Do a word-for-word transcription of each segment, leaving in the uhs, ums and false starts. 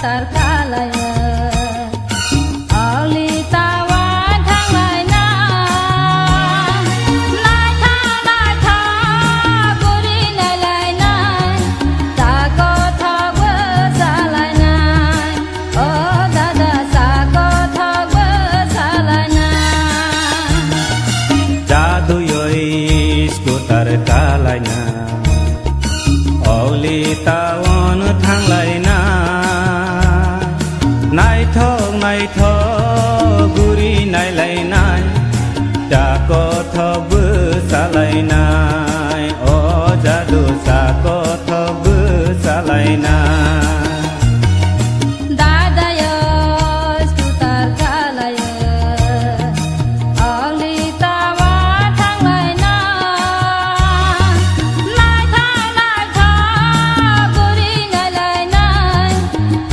Tar kalaio, auli tawa thanglaina. Naithok naithok guri nailainai, ta kothok bo salainai. O dada, sa kothok bo salainai. Jaduyoi scooter kalaina. Auli taon thanglaina, naithok naithok guri nailainai, ta kothok bo salainai, o jadu sa kothok bo salainai. Dadayo scooter kalayo, auli tawa thanglaina. Naithok naithok guri nailainai,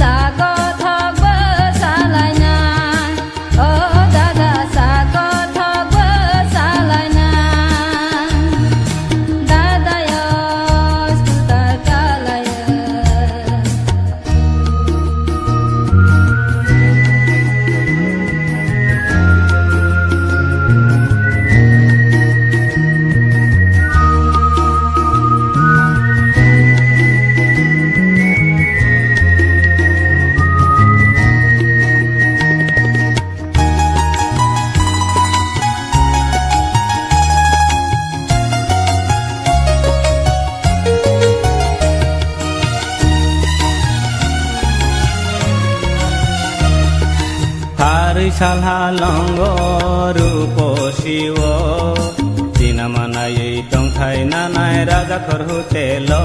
ta kothok bo salainai. O dada, sa kothok bo salainai. Dadayo scooter kalayo. Harwi salha longo rupo siwo, tina manaywi tongthai nanai raja khorhu telo.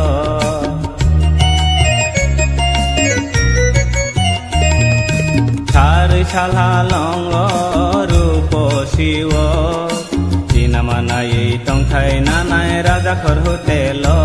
Sarwi salha longo rupo siwo, tina manaywi tongthai nanai raja khorhu telo.